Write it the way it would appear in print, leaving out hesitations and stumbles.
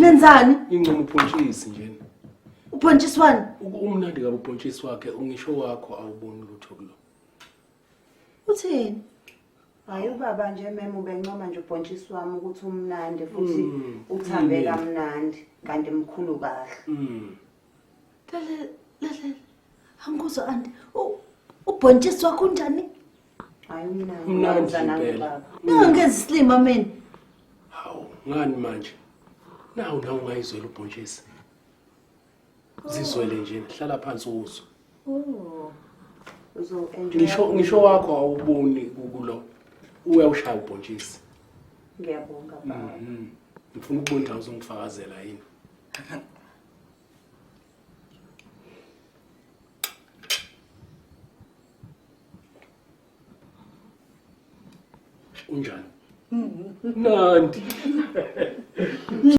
Nenzani? Ngincoma ubhontshisi nje. Ubhontshisi wani? Umnandi kabi ubhontshisi wakhe, ngisho wakho awuboni lutho kulo. Uthini? Hayi ubaba nje mem ubencoma nje ubhontshisi wami ukuthi umnandi futhi uthambe kamnandi kanti mkhulu kahle. Lalela, lalela. Angikuzwa anti. Ubhontshisi wakho unjani? Hayi umnandi. Umnandi Wenza nangu impela. baba. Ningangenzi isilima mina. Hawu, ngani manje? Nawu nawe ungayizwela ubhontshisi. Zizwele nje, hlala phansi uzwe. Oh. Uzo-enjoy. Ngisho wakho awuboni kulo. Uyawushaya ubhontshisi. Ngiyabonga baba. Ngifuna ukubona ukuthi awuzongifakazela yini. Unjani? Nandi.